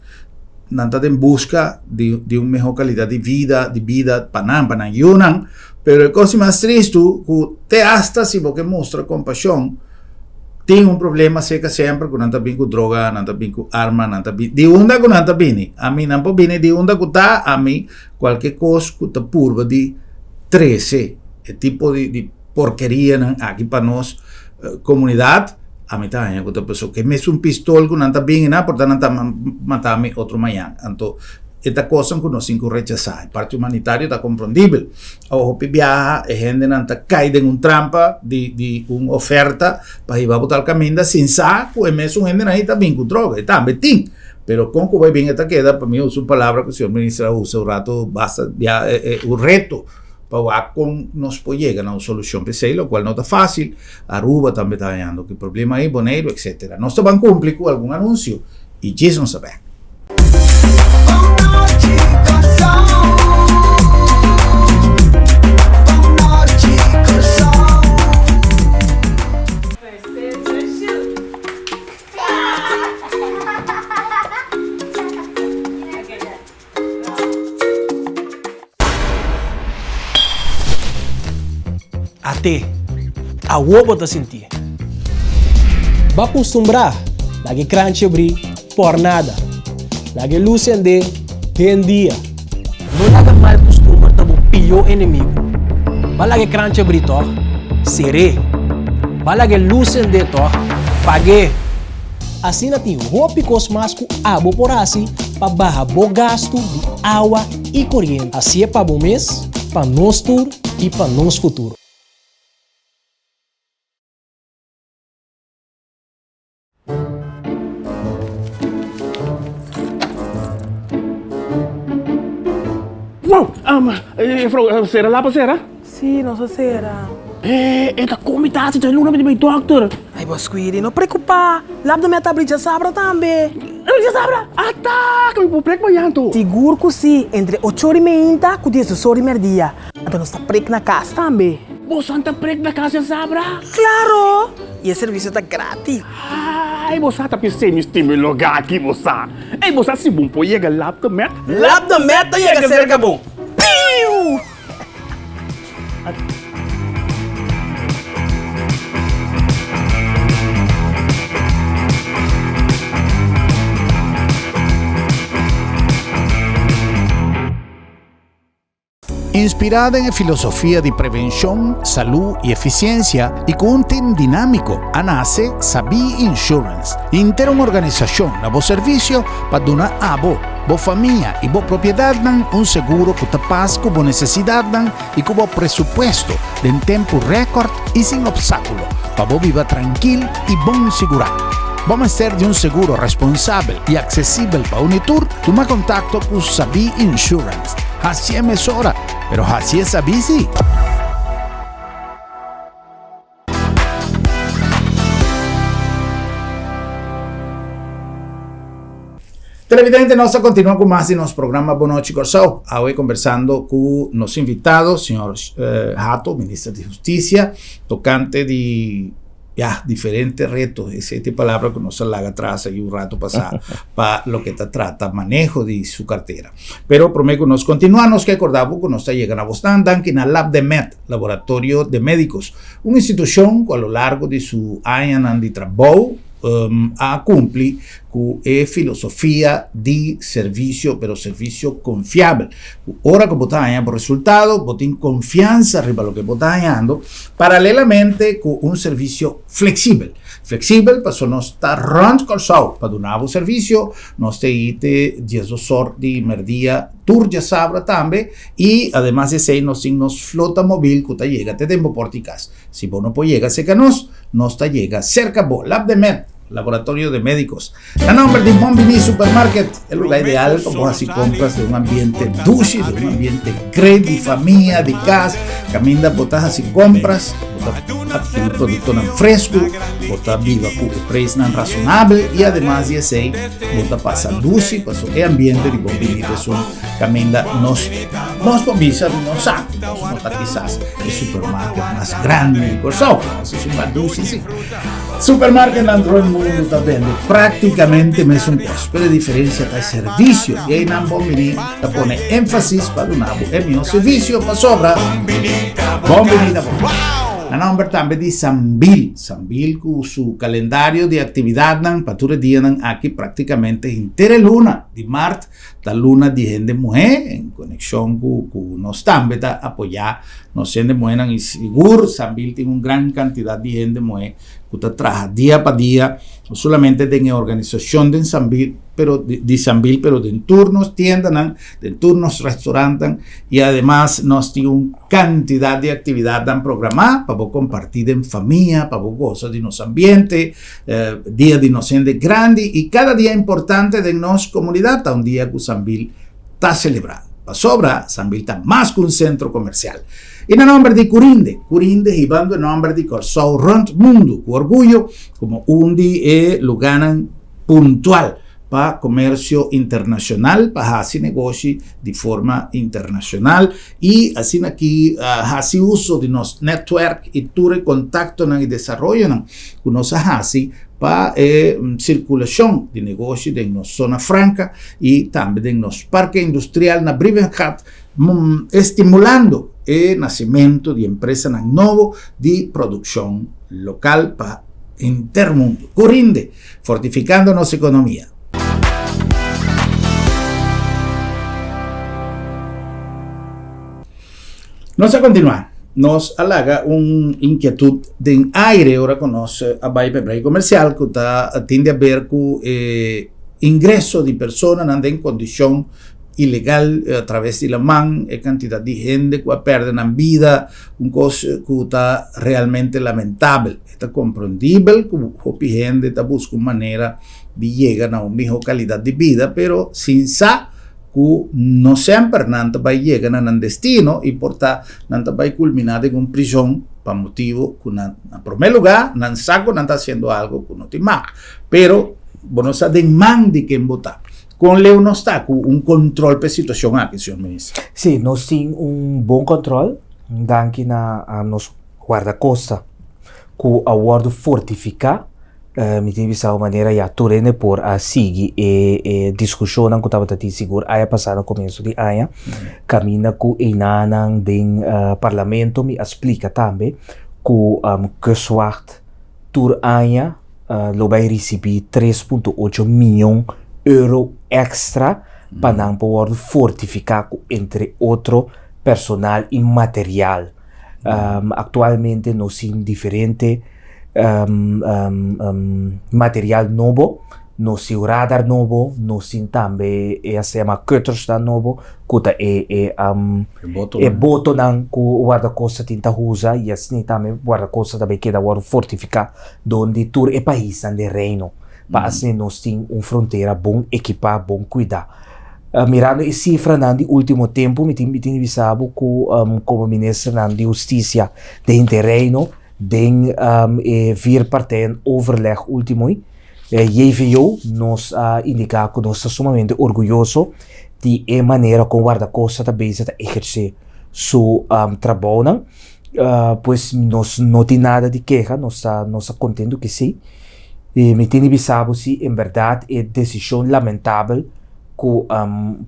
nan ta den buska di di un mehor kalidat di vida di bida pa nan pa nan yunan pero e kos mas tristu ku te asta si bo ke mustra kompashon Tin un problema cerca semper cu nan ta bin cu droga, nan ta bin cu arma, nan ta bin di unda cu nan ta bini. Ami nan por bini di unda cu ta, ami cualke cos cu ta purba di trece e tipo di di porkerianan aki pa nos comunidad, ami ta haña cu ta pasobra ke mesun pistol cu nan ta bini nan por ta nan ta mata mi otro mañan. Anto e ta cosnan cu nos tin cu rechasa. E parti humanitario ta comprendibel. Hopi biaha e hendenan ta kai den un trampa di di un oferta pa hiba bo tal kaminda sin sa ku e mesun hendenan ei ta bin ku droga. E tambe tin, pero kon ku bai bin e ta keda, pa mi usa un palabra ku señor minister a usa un rato basta bia un reto pa wak kon nos por yega na un solushon p'esei, lokual no ta fásil. Aruba tambe ta hañando ku e problema ei, Boneiru, etsetera. Nos ta ban kumpli ku algun anunsio i djis nos ta bèk. At'é, awor bo ta sintié. Bo a kustumbrá laga e kranchi abrí por nada. Laga e lus sendé den dia. No laga mal kustumber ta bo pió enemigu. Bo a laga e kranchi abrí tòg? Ser'é. Bo a laga e lus sendé tòg? Pag'é. Asina tin hopi kos mas ku abo por hasi pa baha bo gastu di awa i koriente. Hasié pa bo mes, pa nos tur i pa nos futuro. Wow! Juffrouw, sera lapa sera? Sí, nos a sera. Eh, e ta komi tasi, ta luna mi di bai dokter. Ay, bo Squiri, no preocupa. Lap de meta abri djasabra tambe. Abri djasabra? Ata, ku mi por prek mañan to. Sigur ku si, entre ocho ora i meinta ku diesdos ora i merdia. Anto nos ta prek na kas tambe. Boso ta prek na kas djasabra? Klaro! I e servisio ta gratis. Ay, bo sa ta pis'é mi stima e lugá aki, bo sa. Ey, bo sa si bo por yega Lap de Met? Lap de Met ta yega serka bo. Piu! Inspirá den e filosofia di prevenshon, salú i efisiensia i ku un tim dinámiko a nase Sabí Insurance, henter un organisashon na bo servisio pa duna abo, bo famia i bo propiedatnan un seguro ku ta pas ku bo nesesidatnan i ku bo presupuesto den tempu rèkòrt i sin opstákulo pa bo biba trankil i bon sigurá. Bo mester di un seguro responsabel i aksesibel pa uni tur? Tuma kontakto ku Sabí Insurance. Hasié mesora, pero hasié sabí sí! Televidente, nos ta continua cu mas di nos programa Bon Nochi Corsou. Awe conversando cu nos invitado, señor eh, Hato, minister di Justicia, tocante di ya, diferente reto, ese te palabra cu nos a laga atrás ahí un rato pasá, pa lo que ta trata manejo di su cartera. Pero prome cu nos continua, nos ke acorda bo cu nos ta yega na bosnan danki na Lab de Med, Laboratorio de Médicos, un institucion cu a lo largo di su añanan di trabou, a kumpli ku e filosofia di servisio, pero servisio konfiabel. Ku ora ku bo ta haña bo resultado, bo tin konfiansa riba loke bo ta hañando, paralelamente ku un servisio fleksibel. Fleksibel pasobra nos ta rònt Kòrsou pa duna bo servisio, nos ta ei te diesdos or di mèrdia tur djasabra tambe i ademas di esei nos tin nos flota mobil ku ta yega te den bo pòrta di kas. Si bo no por yega serka nos, nos ta yega serka bo. Lab de Med, Laboratorio de Médicos. Na nomber di Bon Bini Supermarket, e lugar ideal pa bo hasi compras den un ambiente dushi, den un ambiente great di famia, di cas. Caminda bo ta hasi compras, bo ta adquiri productonan fresco, bo ta biba cu e prijsnan razonabel y ademas di esey bo ta pasa dushi paso e ambiente di Bon Bini ta esun caminda nos nos por bisa nos sa cu nos no ta kisas e supermarket mas grandi di Kòrsou, pero nos es un badushi si. Supermarketnan rònt mundu ta bende práktikamente mesun kos, pero e diferensia ta e servisio i einan Bon Bini ta pone énfasis pa duna bo e mihó servisio pasobra Bon Bini ta bon. Na nòmber tambe di Sambil, Sambil ku su kalendario di aktividatnan pa tur e dianan aki práktikamente henter e luna di mart Ta luna di hende muhé, en konekshon ku ku nos tambe ta apoyá nos hende muhénan i sigur Sambil tin un gran kantidat di hende muhé ku ta traha dia pa dia, no solamente den e organisashon den Sambil pero di Sambil pero den tur nos tiendanan, den tur nos restaurantnan i ademas nos tin un kantidat di aktividatnan programá pa bo kompartí den famia, pa bo gosa di nos ambiente. Dia di nos hende grandi i kada dia importante den nos komunidat ta un dia ku Sambil ta selebrá. Pasobra Sambil ta mas ku un sentro komersial. I na nòmber di Curinde, Curinde hibando e nòmber di Kòrsou rònt mundu ku orguyo komo un di e lugánan puntual pa komersio internashonal, pa hasi negoshi di forma internashonal i asina ki hasi uso di nos nètwèrk i tur e kontaktonan i desaroyonan ku nos a hasi pa e sirkulashon di negoshi den nos zona franka i tambe den nos parke industrial na Brievengat, estimulando e nasimentu di empresanan nobo di produkshon lokal pa henter mundu. Ku rinde, fortifikando nos ekonomia. Nos a kontinuá. Nos a laga un inkietut den aire ora ku nos a bai pa e break komersial ku ta tin di aber ku e ingreso di personanan den kondishon ilegal atraves di laman, e kantidat di hende ku a pèrdè nan bida, un kos ku ta realmente lamentabel. E ta komprendibel ku hopi hende ta buska un manera di yega na un mihó kalidat di bida, pero sin sa ku no semper nan ta bai yega na nan destino i por ta nan ta bai kulminá den un prishon pa motibu ku nan na promé lugá nan sa ku nan ta hasiendo algu ku no tin mag. Pero bo no sa den man di ken bo ta. Kon leu nos ta ku un kontrol pa e situashon aki, señor Minister? Sí, nos tin un bon kontrol danki na nos guardakosta ku a wòrdu fortifiká. Mi tin bisa un manera ya tur hende por a sigui e e diskushonnan ku tabata tin sigur aña pasá na komienso di aña kaminda ku einanan den parlamento mi a splika tambe ku Kustwacht tur aña lo bai risibí tres punto ocho mion euro èkstra pa nan por wòrdu fortifiká ku entre otro personal i material. Aktualmente nos tin diferente. Material nobo, nos tin radar nobo, nos tin tambe e a se yama cuttersnan nobo ku ta e e e botonan ku wardakosta tin ta usa i asina tambe wardakosta ta bai keda wòrdu fortifiká dor di tur e paisnan den Reino pa asina nos tin un frontera bon ekipá, bon kuidá. Mirando e sifranan di último tempu mi tin mi tin di bisa bo ku komo ministernan di hustisia den henter Reino Den e vierpartijen overleg ultimo JVO nos a indica cu nos ta sumamente orguyoso di e manera con Guardacosta ta bezig ta eherce su trabounan. Pues nos no tin nada di keha, nos ta nos ta contento cu esey. Y mi tin di bisa bo si en berdad e decision lamentabel ku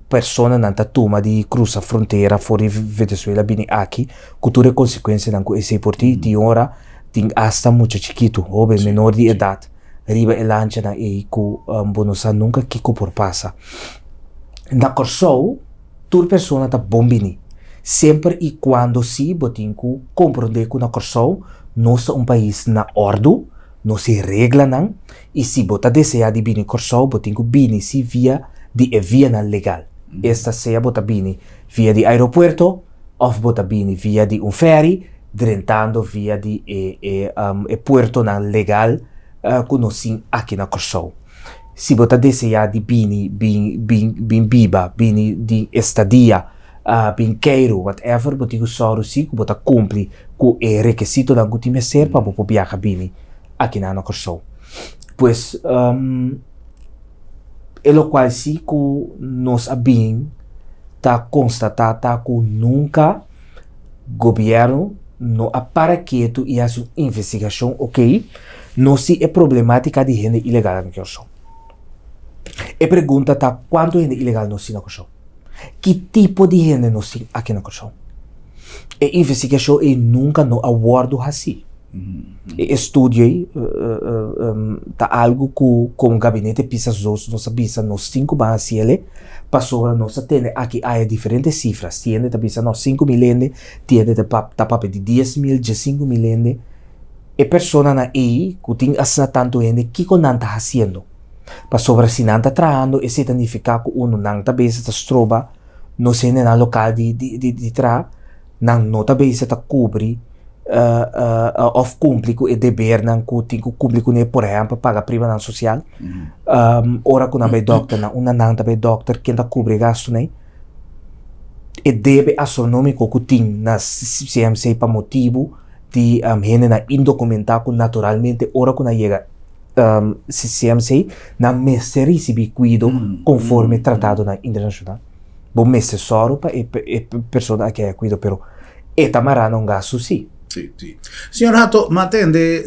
personanan ta tuma di krusa frontera for di Venezuela bini aki ku tur e konsekuensianan ku esei por tin, tin ora tin asta mucha chikitu, hoben menor di edat. riba e lanchanan ei ku bo no sa nunka kiko por pasa. Na Kòrsou tur persona ta bon bini, semper i kuando si bo tin ku komprondé ku na Kòrsou nos ta un pais na òrdu, nos tin reglanan i si bo ta deseá di bini Kòrsou bo tin ku bini si via di e vianan legal, esta sea bo ta bini via di aeropuerto òf bo ta bini via di un fèri drentando via di e e e puertonan legal ku nos tin aki na Kòrsou. Si bo ta deseá di bini bin bin bin biba, bini di estadia, bin keiru, whatever, bo tin ku sòru si ku bo ta kumpli ku e rekesitonan ku tin mester pa bo por biaha bini akinan na Kòrsou. Pues e lokual si ku nos a bin ta konstatá ta ku nunka gobièrnu no a para ketu i hasi un investigashon oke nos tin e problematika di hende ilegal na Kòrsou. E pregunta ta kuantu hende ilegal nos tin na Kòrsou? Ki tipo di hende nos tin aki na Kòrsou? E investigashon ei nunka no a wòrdu hasí. E estudio ei ta algu ku komo gabinete Pisas dos nos a bisa nos tin ku ban hasi el'e pasobra nos a tende aki aya diferente sifras. Tin hende ta bisa no 5000 hende, tin hende ta papia di 10.000, 15000 hende. E personanan ei ku tin asina tantu hende kiko nan ta hasiendo? Pasobra si nan ta trahando esei ta nifiká ku unu nan ta bes ta stroba nos hendenan lokal di traha, nan no ta bes ta kubri òf kumpli ku e debernan ku tin ku kumpli kuné, por ehèmpel paga primanan sosial. Ora ku nan bai dòkter nan unda nan ta bai dòkter ken ta kubri e gastunan ei? E debe astronómiko ku tin na CMC pa motibu di hendenan indokumentá ku naturalmente ora ku nan yega CMC nan mester risibí kuido konforme tratadonan internashonal. Bo mester sòru pa e persona aki haya kuido pero e ta mará na un gastu sí. Sí, sí. Señor Hato, m'a tende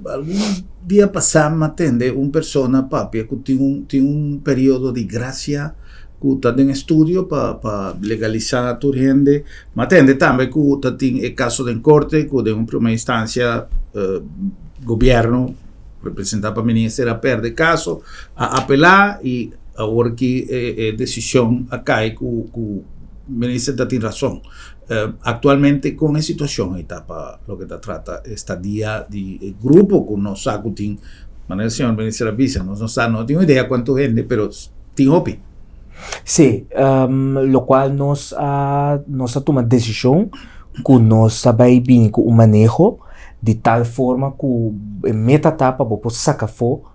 algun dia pasá m'a tende un persona papia ku tin un tin un periodo di grasia ku ta den estudio pa pa legalisá tur hende. M'a tende tambe ku ta tin e kaso den korte ku den un promé instansia Gobierno representa pa minister a perde caso, a apela y awor ki e decision a cay cu cu minister ta tin razon. Actualmente con e situacion ey ta pa loke ta trata estadia di e grupo cu nos sa cu tin, manera señor minister a bisa, nos no sa, no tin un idea cuanto hende, pero tin hopi. Sí, locual nos a nos a tuma decision cu nos ta bay bini cu un maneho di tal forma ku e meta ta pa bo por saka afó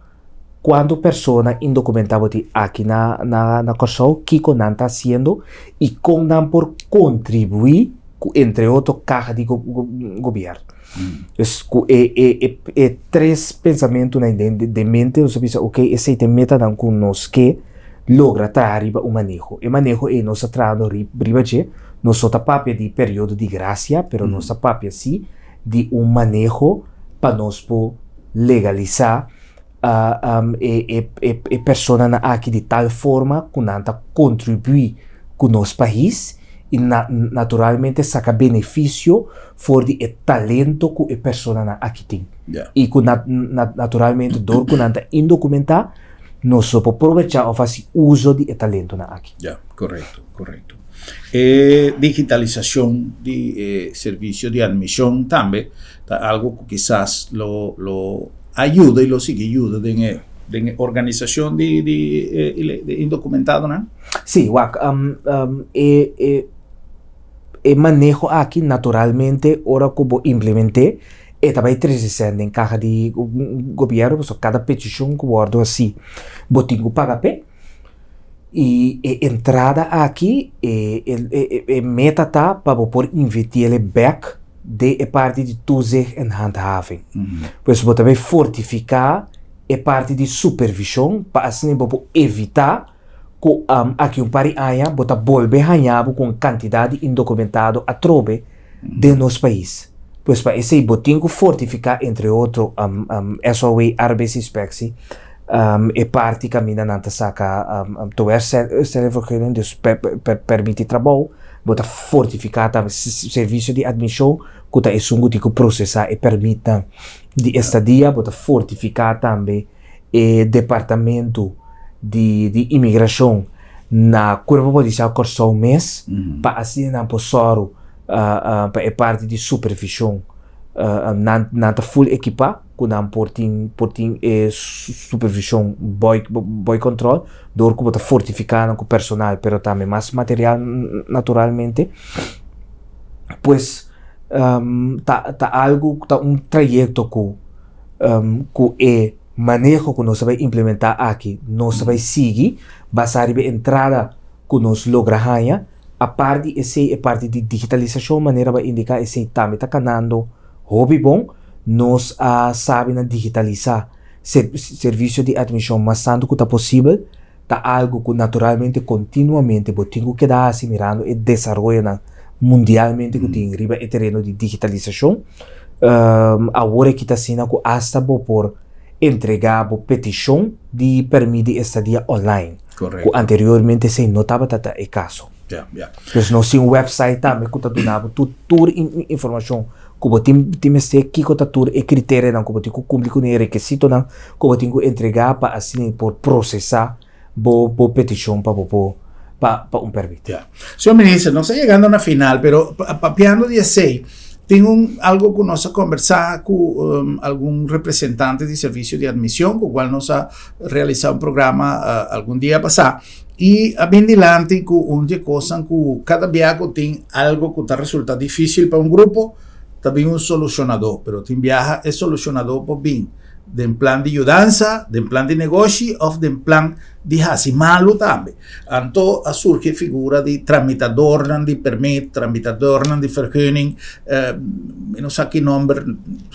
kuantu persona indokumentá bo tin aki na na na Kòrsou, kiko nan ta hasiendo i kon nan por kontribuí ku entre otro kaha di gobièrnu. Dus ku e e e e tres pensamentunan den den mente nos a bisa okey esei ta e metanan ku nos ke logra traha riba un maneho. E maneho ei nos ta trahando riba dje, nos no ta papia di periodo di grasia, pero nos ta papia si di un maneho pa nos por legalisá e e personanan aki di tal forma ku nan ta kontribuí ku nos pais i naturalmente saka benefisio for di e talento ku e personanan aki tin. I ku naturalmente dor ku nan ta indokumentá nos lo por probechá òf hasi uso di e talentonan aki. Ya, korekto, korekto. E digitalisashon di e servisio di admishon tambe ta algu ku kisas lo lo a yuda i lo sigui yuda den e den e organisashon di di e indokumentadonan? Sí, wak, e e e maneho aki naturalmente ora ku bo implement'é E ta bai trese sèn den kaha di gobièrnu pasobra kada petishon ku wòrdu hasí bo tin ku paga p'e. I e entrada aki e e meta ta pa bo por invertí el bèk den e parti di toezicht en handhaving. Pues bo ta bai fortifiká e parti di supervishon pa asina bo por evitá ku aki un par di aña bo ta bolbe haña bo ku un kantidat di indokumentado atrobe den nos pais. Pues pa esei bo tin ku fortifiká entre otro SOW Arbeidsinspectie, e parti kaminda nan ta saka toerstelvergunning, dus permiti trabou, bo ta fortifiká tambe servisio di admishon ku ta esun ku tin ku prosesá e pèrmitnan di estadia, bo ta fortifiká tambe. e departamento di di imigrashon na Kuerpo Polisial Kòrsou mes pa asina nan por sòru pa e parti di supervishon nan nan ta full ekipá ku nan por tin por tin e supervishon bòi bòi kòntròl dor ku bo ta fortifiká nan ku personal pero tambe mas material naturalmente pues ta ta algu ta un trayekto ku ku e maneho ku nos ta bai implementá aki nos ta bai sigui basá riba e entrada ku nos logra haña. Apart di esei e parti di digitalisashon manera bo a indiká esei tambe ta kanando hopi bon. Nos a sabi na digitalisá servisio di atmishon mas tantu ku ta posibel. Ta algu ku naturalmente kontinuamente bo tin ku keda hasi mirando e desaroyonan mundialmente ku tin riba e tereno di digitalisashon. Awor aki ta asina ku asta bo por entregá bo petishon di pèrmit di estadia online. Ku anteriormente esei no tabata ta e kaso. Dus nos tin un wèpsait tambe ku ta duna bo tur tur informashon ku bo tin tin mester, kiko ta tur e kriterianan ku bo tin ku kumpli kuné, e rekesitonan ku bo tin ku entregá pa asina por prosesá bo bo petishon pa bo por pa pa un pèrmit. Ya. Señor Minister, nos ta yegando na final, pero papiando di esei, tin un algo ku nos a kombersá ku algun representante di servisio di admision ku kual nos a realisá un programa algun dia pasá i a bin dilanti ku un di e kosnan ku kada bia ku tin algo ku ta resulta difísil pa un grupo ta bin un solushonadó, pero tin biaha e solushonadó por bin den plan di yudansa, den plan di negoshi òf den plan di hasi malu tambe. Anto a surgi e figura di tramitadornan di permit, tramitadornan di vergunning, mi no sa ki nomber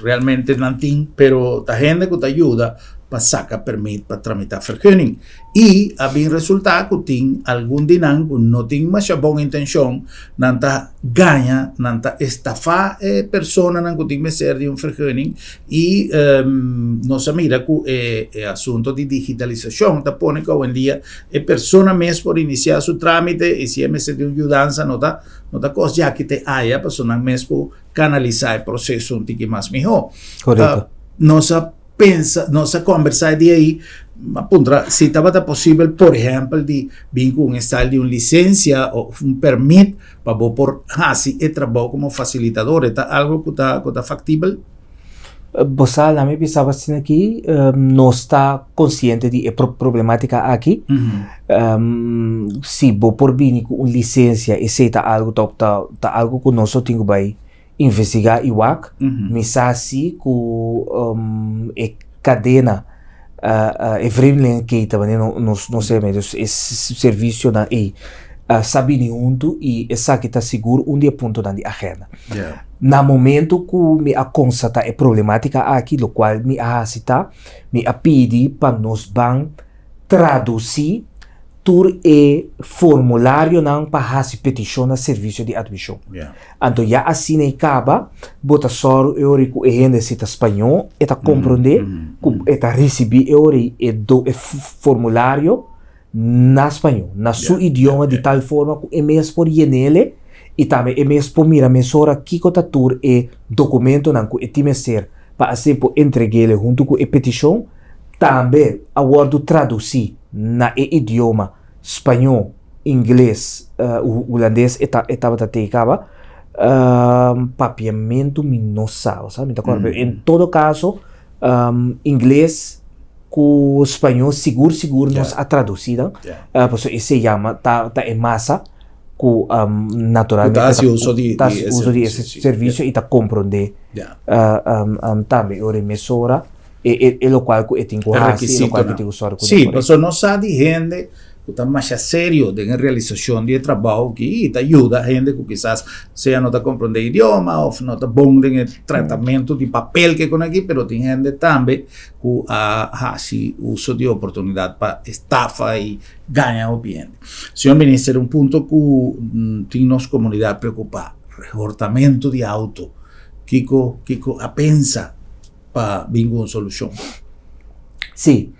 realmente nan tin, pero ta hende ku ta yuda pa saka permit pa tramita vergunning. I a bin resulta ku tin algun di nan ku no tin masha bon intenshon, nan ta gaña, nan ta estafá e personanan ku tin mester di un vergunning i nos a mira ku e asunto di digitalisashon ta pone ku awendia e persona mes por inisiá su trámite i si e mester di un yudansa no ta no ta kos djaki te aya pasobra nan mes por kanalisá e proseso un tiki mas mihó. Korekto. Nos a pensa, nos a kombersá e dia ei, a puntra si tabata posibel, por ehèmpel, di bin ku un estal di un lisensia òf un pèrmit pa bo por hasi e trabou komo fasilitador. E ta algu ku ta ku ta faktibel? Bo sa, lami bisa bo asina aki, nos ta konsiente di e problemátika aki. Si bo por bini ku un lisensia, esei ta algu ta ta algu ku nos lo tin ku bai Investigá i wak, mi sa si ku e kadena, e vreemdelingenketen, manera nos nos ta yama e servisionan ei sa bini huntu i esaki ta sigur un di e puntonan di agenda. Na momento ku mi a konstatá e problemátika aki, lokual mi a hasi ta, mi a pidi pa nos ban tradusí tur e formularionan pa hasi petishon na servisio di atmishon. Anto ya asina e kaba, bo ta sòru e ora ku e hende si ta spañó e ta komprondé ku e ta risibí e ora e do e formulario na spañó, na su idioma di tal forma ku e mes por yen'ele i tambe e mes por mira mesora kiko ta tur e dokumentonan ku e tin mester pa asina por entreg'ele huntu ku e petishon. Tambe a wòrdu tradusí na e idioma spañó, ingles, hulandes e ta e tabata tei kaba. Papiamentu mi no sa, osea mi ta kòrda pero en todo kaso ingles ku spañó sigur sigur nos a tradusí nan pasobra esei yama ta ta e masa ku naturalmente ta hasi uso di ta hasi uso di e servisio i ta komprondé tambe e ora e mesora. E e lokual ku e tin ku hasi, e lokual ku e tin ku sòru ku Sí, pasobra nos sa di hende ku ta masha serio den e realisashon di e trabou aki i ta yuda hende ku kisas sea no ta komprondé idioma òf no ta bon den e tratamentu di papel ke kon aki, pero tin hende tambe ku a hasi uso di e oportunidat pa estafa i gaña hopi hende. Señor Minister, un punto ku tin nos komunidat preokupá, rehortamentu di auto. Kiko kiko a pensa? pa bin ku un solushon. Sí,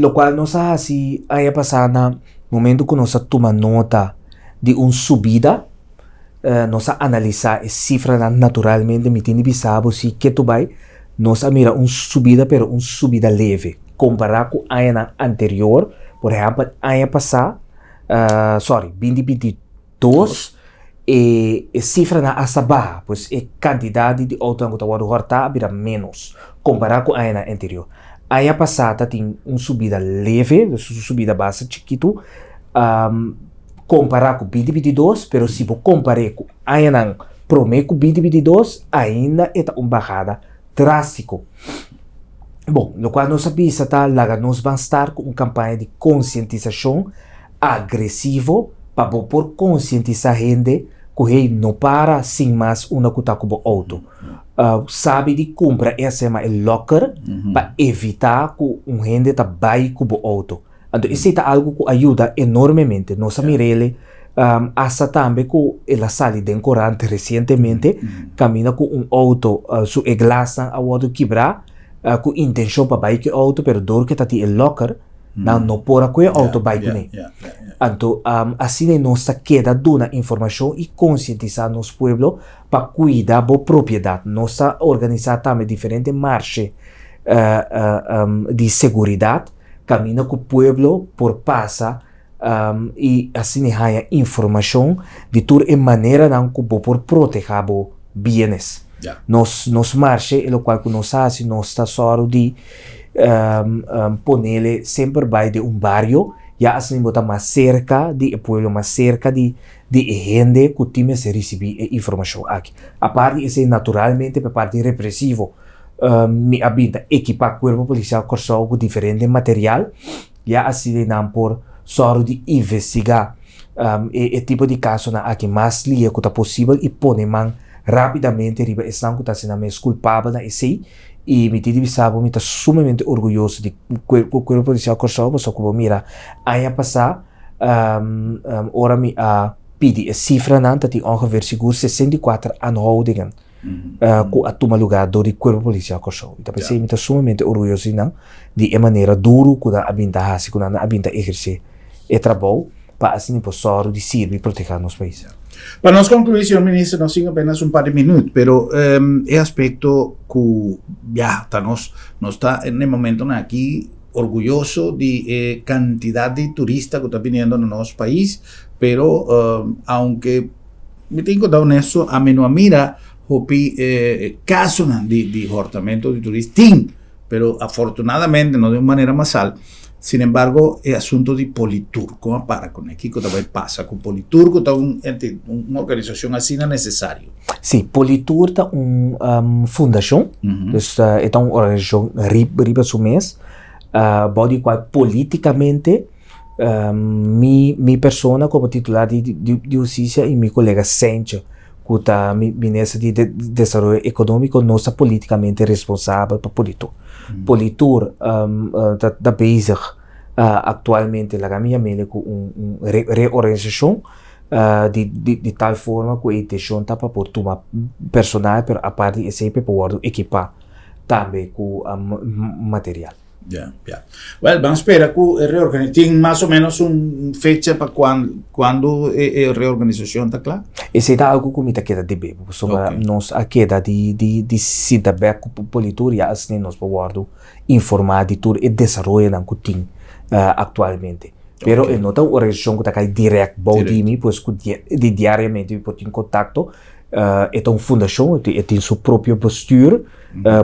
lokual nos a hasi aña pasá na momentu ku nos a tuma nota di un subida, nos a analisá e sifranan naturalmente, mi tin di bisa bo si ketu bai nos a mira un subida pero un subida leve. Kompará ku añanan anterior, por ehèmpel aña pasá, sorry, binti 22, e e sifranan hasta baha, pues e kantidat di outonan ku ta wòrdu hòrtá a bira ménos kompará ku añanan anterior. Aña pasá ta tin un subida leve, dus un subida basta chikitu, kompará ku 2022, pero si bo kompar'é ku añanan promé ku 2022, ainda e ta un bahada drástiko. Bon, lokual nos a bisa ta laga nos ban start ku un kampaña di konsientisashon agresivo pa bo por konsientisá hende ku hey no para sin mas unda ku ta ku bo outo. Sabi di kumpra e asema e locker pa evitá ku un hende ta bai ku bo outo. Anto esei ta algu ku a yuda enormemente. Nos a mir'el asta tambe ku el a sali den korant resientemente kaminda ku un outo su e glasnan a wòrdu kibrá ku intenshon pa bai ku e outo pero dor ku e ta tin e locker nan no por a ku e outo bai kuné. Anto asina nos ta keda duna informashon i konsientisá nos pueblo pa kuida bo propiedat. Nos ta organisá tambe diferente marshe di seguridat. Kaminda ku pueblo por pasa i asina haña informashon di tur e maneranan ku bo por protehá bo bienes. Nos nos marshe e lokual ku nos hasi nos ta sòru di ponele semper bai den un bario ya asina bo ta mas serka di e pueblo mas serka di di e hende ku tin mester risibí e informashon aki. Apart di esei naturalmente pa e parti represivo Mi a bin ta ekipá Kuerpo Polisial Kòrsou ku diferente material, ya asina nan por sòru di investigá e tipo di kasonan aki mas lihe ku ta posibel i pone man rápidamente riba esnan ku ta hasi nan mes kulpabel na esei. I mi tin di bisa bo mi ta sumamente orguyoso di Kuerpo Polisial Kòrsou pasobra ku bo mira aña pasá ora mi a pidi e sifranan ta tin ongeveer sigur 64 aanhoudingen. ku a tuma lugá dor di Kuerpo Polisial Kòrsou. I ta p'esei mi ta sumamente orguyoso di nan, di e manera duru ku nan a bin ta hasi, ku nan a bin ta ehersé e trabou pa asina por sòru di sirbi i protehá nos pais. Pa nos konkluí, señor Minister, nos tin apenas un par di minüt, pero e aspekto ku ya ta nos, nos ta na e momentonan aki orguyoso di e kantidat di turista ku ta biniendo na nos pais, pero aunke Mi tin ku ta honesto, ami no a mira hopi kasonan di di hòrtamentu di turista. Tin, pero afortunadamente no di un manera masal. Sin embargo, e asuntu di Politur, kon a para kuné? Kiko ta bai pasa ku Politur ku ta un ente, un organisashon asina nesesario? Sí, Politur ta un fundashon, dus e ta un organisashon riba su mes, bou di kual politikamente Mi mi persona komo titular di di hustisia i mi kolega Sencho ku ta minister di desaroyo ekonómiko nos ta politikamente responsabel pa Politur. Politur ta bezig aktualmente laga mi yam'e ku un reorganisashon di di tal forma ku e intenshon ta pa por tuma personal pero aparte di esei pa e por wòrdu ekipá tambe ku material. Ya, ya. Well, ban spera ku e reorganisacion tin mas o menos un fecha pa cuan, cuando e, e reorganisacion ta kla? Esei ta algo ku mi ta keda debe, pasobra okay. nos a keda di, di, di sinta bek ku Politur ya asina nos por wòrdu informá di tur e desaroyonan ku tin uh, aktualmente. Pero okay. e no ta un organisashon ku ta kai dirèkt bou di mi, pues ku di, di diariamente mi por tin kontakto. Uh, e ta un fundashon, e tin su propio bestuur.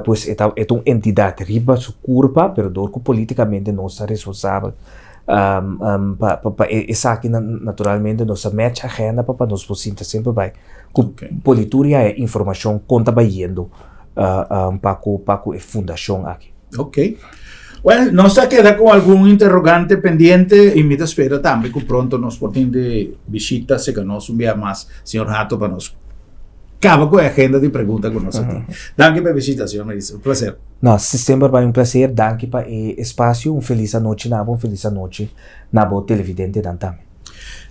Pues e ta e ta un entidat riba su kurpa, pero dor ku politikamente nos ta responsabel pa pa esaki naturalmente nos ta match agenda pa pa nos por sinta semper bai ku politur i haya informashon kon ta bayendo pa ku pa ku e fundashon aki. Ok. Well, nos ta keda ku algun interrogante pendiente i mi ta spera tambe ku pronto nos por tin di bishita serka nos un bia mas, señor Hato, pa nos Caba cu e agenda di pregunta cu nos a tin. Danki pa e bishita, señor Minister. Un placer. No, semper bai un placer. Danki pa e espacio. Un feliz anochi na bo, un feliz anochi na bo televidentenan tambe.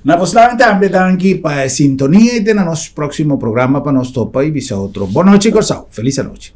Na bosnan tambe danki pa e sintonia y te na nos proximo programa pa nos topa y bisa otro. Bon nochi Corsou. Feliz anochi.